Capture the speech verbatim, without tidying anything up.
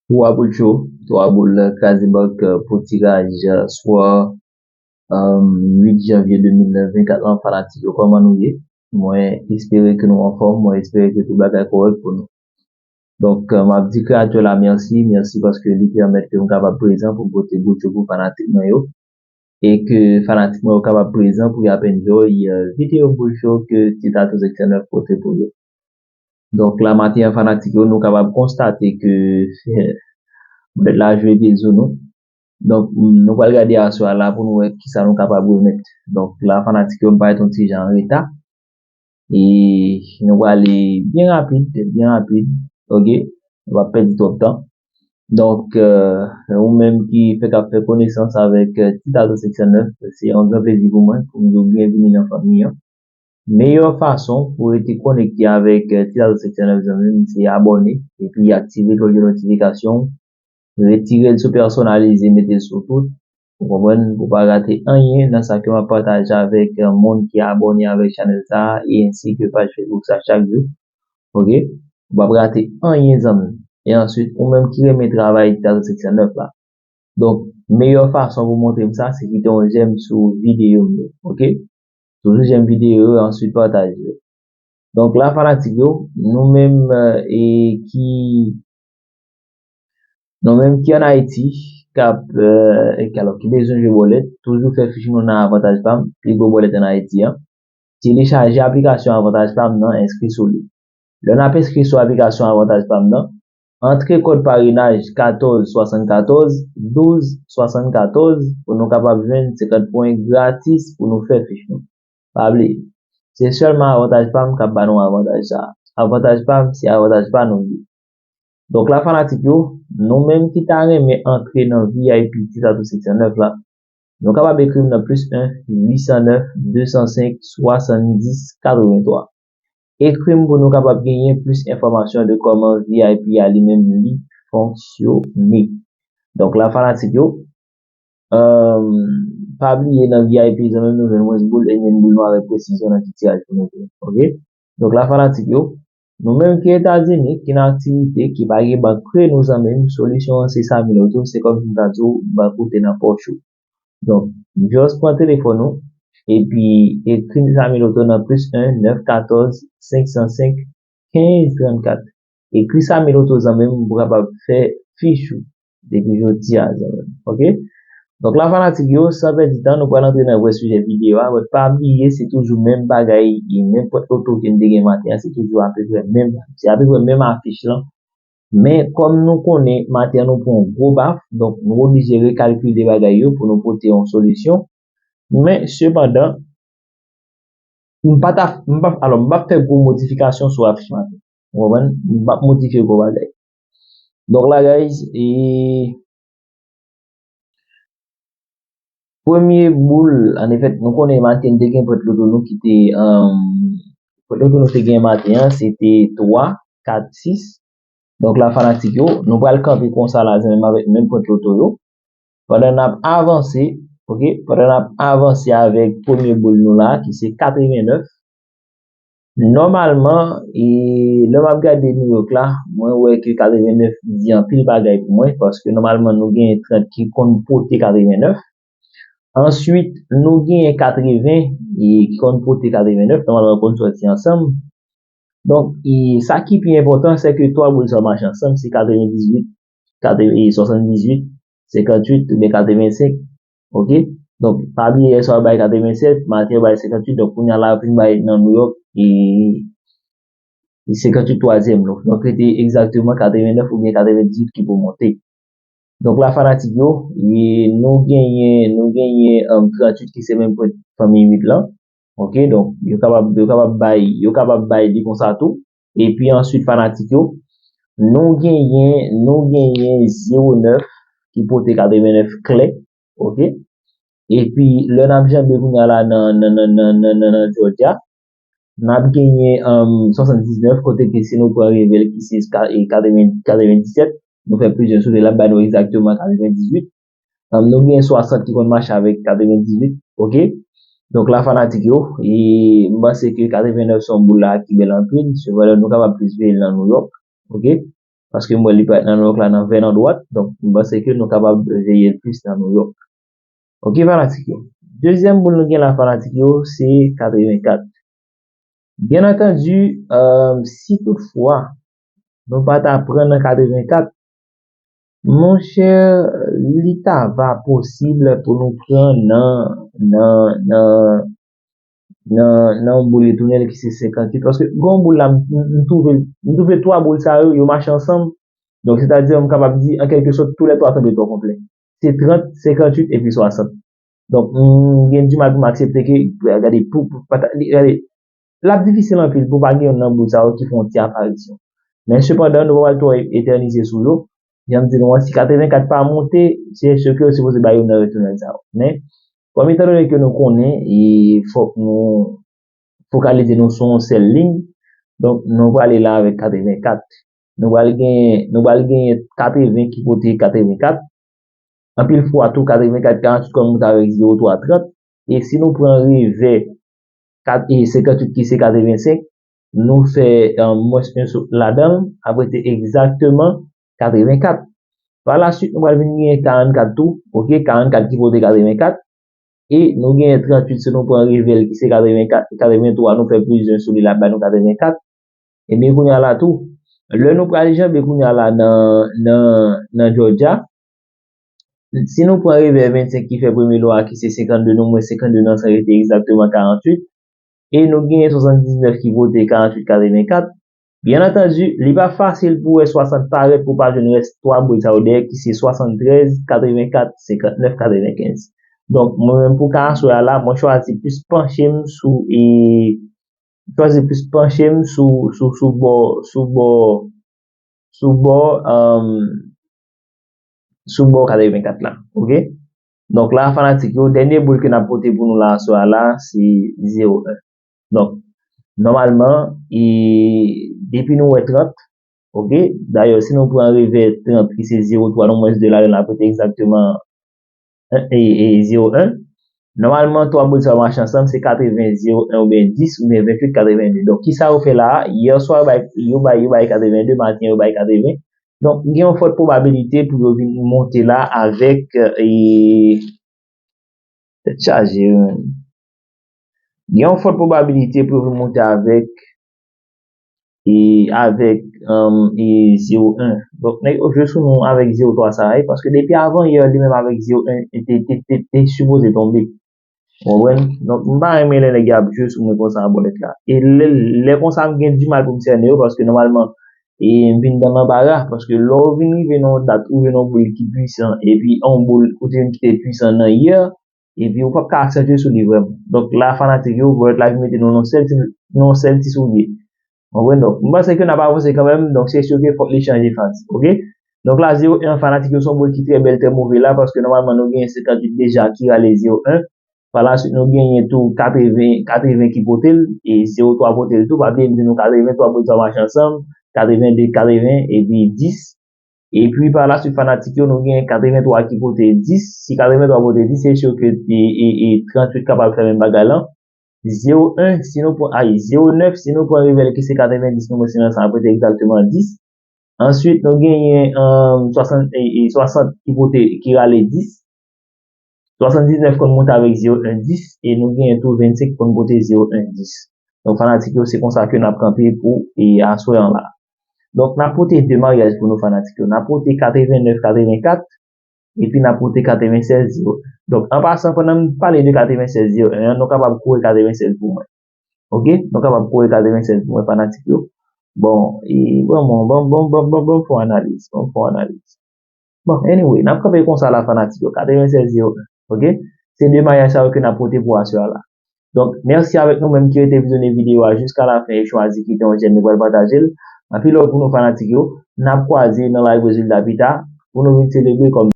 Twa boul cho, twa boul kraze bank pou tiraj swa uit janvye de mil vennkat lan. Fanatik yo, kòman nou ye? Mwen espere ke nou anfòm, mwen espere ke tout bagay kòrèk pou nou. Donk, m ap di kreyatè la mèsi, mèsi paske li pèmèt ke m kapab prezan pou m pote boul cho pou fanatik mwen yo. E ke fanatik mwen yo kapab prezan pou y ap enjoy videyo boul cho ke Titato seksyon nèf pote pou yo. Donk la maten an, fanatik yo, nou kapab konstate ke boulèt la jwe byen sou nou. Donk, nou pral gade aswè a la pou nou wè kisa nou kapab remèt. Donk la, fanatik yo, m parèt yon ti jan an reta. E nou prale byen rapid, byen rapid. Oke? Nou pa pèdi twòp tan. Donk, ou menm ki fèk ap fè konesans avèk Titato seksyon nèf, se yon gran plezi pou mwen pou m di w byenvini nan fanmi an. Meyè fason pou rete konekte avèk Titato seksyon nèf, zanmi m, se abòne epi aktive klòch de notifikasyon. Retire l sou pèsonalize, mete l sou tout. Ou konprann? Pou pa rate anyen nan sa ke m ap pataje avèk moun ki abòne avèk chanèl sa a e ensi ke paj Facebook sa chak jou. Oke? Ou p ap rate anyen, zanmi m. E answit, ou menm ki renmen travay Titato seksyon nèf la. Donk, meyè fason pou montre m sa, se kite yon jèm sou videyo m yo. Oke? Toujou jèm videyo yo, answit pataje yo. Donk la, fanatik yo, nou menm e ki nou menm ki ann Ayiti, k ap e ki alò ki bezwen jwe bòlèt, toujou fè fich nou nan Avantaj Pam, pi gwo bòlèt ann Ayiti an. Telechaje aplikasyon Avantaj Pam nan, enskri sou li. Lè n ap enskri sou aplikasyon Avantaj Pam nan, antre kòd parenaj katòz swasannkatòz douz swasannkatòz pou nou kapab jwenn senkant pwen gratis pou nou fè fich nou. Pa bliye, se sèlman Avantaj Pam k ap ba nou avantaj sa a. Avantaj Pam, se avantaj pa nou li ye. Donk la, fanatik yo, nou menm ki ta renmen antre nan V I P Titato seksyon nèf la, nou kapab ekri m nan plis en uit san nèf de san senk swasanndis katrevenntwa. Ekri m pou nou kapab genyen plis enfòmasyon de kòman V I P a li menm li fonksyone. Donk la, fanatik yo, pa bliye nan V I P zanmi m, nou jwenn mwens boul e menm boul nou avèk presizyon nan ki tiraj pou nou jwe. Oke? Donk la, fanatik yo, nou menm ki Etazini, ki nan aktivite, ki pa gen bank pre nou, zanmi m, solisyon an se Samy Loto, se kòmsi m ta di w bank ou te nan pòch ou. Donk, just pran telefòn ou epi ekri Samy Loto nan plis en nèf katòz senk san senk kenz trannkat. Ekri Samy Loto, zanmi m, pou kapab fè fich ou depi jodi a, zanmi m. Oke? Donk la, fanatik yo, san pèdi tan, nou pral antre nan vrè sijè videyo a. But pa bliye, se toujou menm bagay, e menm pòt loto ke n te gen maten an, se toujou apeprè menm, se apeprè menm afich lan. Men kòm nou konnen maten an nou pran yon gwo baf, donk nou oblije rekalkile bagay yo pou nou pote yon solisyon. Men sepandan, m pa ta, m pa, alò, m p ap fè gwo modifikasyon sou afich maten. Ou konprann? M p ap modifye gwo bagay. Donk la, guys, e premye boul, an efèt, nou konnen maten te gen pòt loto nou ki te, pòt loto nou te gen maten an, se te twa, kat, sis. Donk la, fanatik yo, nou pral kanpe konsa la, zanmi m, avèk menm pòt loto yo. Pandan n ap avanse, oke, pandan n ap avanse avèk premye boul nou la, ki se katrevennèf. Nòmalman, e lè m ap gade New York la, mwen wè ke katrevennèf di anpil bagay pou mwen, paske nòmalman nou gen trant ki konn pote katrevennèf. Answit, nou gen katreven, e ki konn pote katrevennèf, nòmalman yo konn sòti ansanm. Donk, e sa ki pi enpòtan, se ke twa boul sa yo mache ansanm, se katrevendizuit, katreventi, swasanndizuit, senkantuit oubyen katrevensenk. Oke? Donk, pa bliye yè swa yo bay katrevensèt, maten yo bay senkantuit, donk kounye a la yo fin bay nan New York, e senkantuit twazyèm. Donk, donk rete egzakteman katrevennèf oubyen katrevendizuit ki pou monte. Donk la, fanatik yo, e nou genyen, nou genyen um, tranntuit ki se menm pwen fanmi uit lan. Oke, donk yo kapab, yo kapab bay, yo kapab bay li konsa tou. Epi answit, fanatik yo, nou genyen, nou genyen zewo nèf ki pote katrevennèf klè. Oke? Epi lè n ap janbe kounye a la nan, nan, nan, nan, nan, nan, nan Georgia, n ap genyen um, swasanndiznèf, kote ke si nou pran revèl ki se ka- e katreven, katrevendisèt, nou fè plizyè soule, l ap ba nou egzakteman katrevendizuit. Um, nou gen swasant ki konn mache avèk katrevendizuit, oke? Donk la, fanatik yo, e m panse ke katrevennèf se yon boul la ki bèl anpil, sepandan nou kapab plis veye l nan New York, oke? paske m wè li parèt nan Nouyòk la nan vè nan dwat, donk m panse ke nou kapab veye l plis nan Nouyòk. Ok, fanatik yo. Dezyèm boul nou gen la, fanatik yo, se katrevenkat. Byen antandi, euh, si toutfwa nou pa ta pran nan katrevenkat, monchè, li ta va posib pou nou pran nan, nan, nan, nan, nan yon boul retounen ki se senkantuit. Paske gen yon boul la, m, m, m twouve, m twouve twa boul sa yo, yo mache ansanm. Donk, sètadi, m kapab di, an kèlke sòt, toulètwa tonbe twò konplè. Se trant, senkantuit epi swasant. Donk, m gen dimal pou m aksepte ke, gade, pou, pou, pa ta, li, gade, l ap difisil anpil pou pa gen youn nan boul sa yo ki fè yon ti aparisyon. Men sepandan, nou pa pral twò etènize sou yo. Jan m di nou an, si katrevenkat pa monte, se si ke yo sipoze ba youn nan retounen sa yo. Men, kòm etandone ke nou konnen, e fòk nou fokalize nou sou yon sèl liy, donk, nou prale la avèk katrevenkat. Nou pral gen, nou pral genyen katreven ki pote katrevenkat. Anpil fwa tou, katrevenkat karant uit konn monte avèk zewo twa trant. E si nou pran revè kat, e senkantuit ki se katrevensenk, nou fè, euh, mwens yon sot ladan l, apre se egzakteman katrevenkat. Pa la suit, nou pral vin genyen karannkat tou, ok, karannkat ki pote katrevenkat. E nou genyen tranntuit, si nou pran revè l ki se katrevenkat, katreventwa, nou fè plis en sou li, l ap ba nou katrevenkat. Ebyen, kounye a la tou, lè nou pral janbe kounye a la nan, nan, nan Georgia, si nou pran revè vennsenk ki fè premye lwa a, ki se senkannde, nou mwen senkannde nan san rete egzakteman karanntuit, e nou genyen swasanndiznèf ki pote karanntuit katrevenkat. Byen antandi, li pa fasil pou wè swasant parèt pou pa jwenn rès twa boul sa yo dèyè, ki se swasanntrèz, katrevenkat, senkantnèf, katrevenkenz. Donk, mwen menm pou ka aswè a la, mwen chwazi plis panche m sou, e, chwazi plis panche m sou, sou, sou bò, sou bò, sou bò, um, sou bò katrevenkat la, ok? Donk la, fanatik yo, dènye boul ke n ap pote pou nou la aswè a la, se zewo en. Donk, nòmalman, e, depi nou wè trant, ok? Dayè, si nou pran revè trant, ki se zewo twa, nou mwens de ladan l, l ap rete egzakteman e, e, zewo en. Nòmalman, twa boul sa yo mache ansanm, se katreven zewo en oubyen dis oubyen venntuit katrevende. Donk, kisa yo fè la a? Yè swa, yo bay, yo bay, yo bay katrevende, maten, yo bay katreven. Donk, gen yon fòt pwobabilite pou yo vin monte la avèk, e, tèt chaje, wi. Gen yon fòt pwobabilite pou yo vin monte avèk e avèk, um, e zewo en. Donk, nèg yo jwe sou nou avèk zewo twa sa a, e, paske depi avan yè, li menm avèk zewo en, e te, te, te, te sipoze tonbe. Ou konprann? Donk, m pa renmen lè nèg yo ap jwe sou mwen konsa a bòlèt la. E lè, lè konsa, m gen dimal pou m sènen yo, paske nòmalman, e m vin nan lanbara, paske lè w vin rive nan yon dat, ou jwenn yon boul ki pwisan, epi yon boul ou te vin kite pwisan nan yè, epi ou p ap ka aksantye sou li vrèman. Donk la, fanatik yo, bòlèt la vin mete nou nan yon sèl ti, nan yon sèl ti soulye. Ou konprann? Donk, m panse ke n ap avanse kanmenm, donk se si ke fòk li chanje fanatik, ok? Donk la, zewo en fanatik yo, se yon bòl ki trè bèl, trè move la, paske nòmalman nou genyen senkantuit deja ki rale zewo en. Pa la suit, nou genyen tou katreven, katreven ki pote l, e zewo twa pote l tou, pa bliye m di nou katreven twa pote sa mache ansanm, katrevende, katreven, epi dis, Epi pa la suit fanatik yo, nou gen katreventwa ki pote dis. Si katreventwa pote dis, se si ke e, e, e tranntuit kapab fè menm bagay lan. Zewo en, si nou pran, ay, zewo nèf, si nou pran revè l ki se katrevendis, nou mwen se nan sa, ap rete egzakteman dis. Ansuit, nou genyen, um, swasant, e, e, swasant ki pote, ki rale dis. Swasanndiznèf konn monte avèk zewo en dis, e nou genyen tou vennsenk konn pote zewo en dis. Donk, fanatik yo, se konsa ke n ap kanpe pou, e, aswè an la. Donk, n ap pote de maryaj pou nou fanatik yo. N ap pote katrevennèf katrevenkat, epi n ap pote katrevensèz zewo en. Donk, an pasan, pandan m pale de katrevensèz zewo en an, nou kapab kore katrevensèz pou mwen. Ok? Nou kapab kore katrevensèz pou mwen, fanatik yo. Bon, e, bon, bon, bon, fè yon analiz. Bon, fè yon analiz. Bon, anyway, n ap kanpe konsa la, fanatik yo. Katrevensèz zewo en. Ok? Se de maryaj sa yo ke n ap pote pou aswè a la. Donk, mèsi avèk nou menm ki rete vizyonnen videyo a jiska la fen e chwazi kite yon jèm epi pataje l. Anpil love pou nou, fanatik yo. N ap kwaze nan live rezilta pita pou nou vin selebre kòm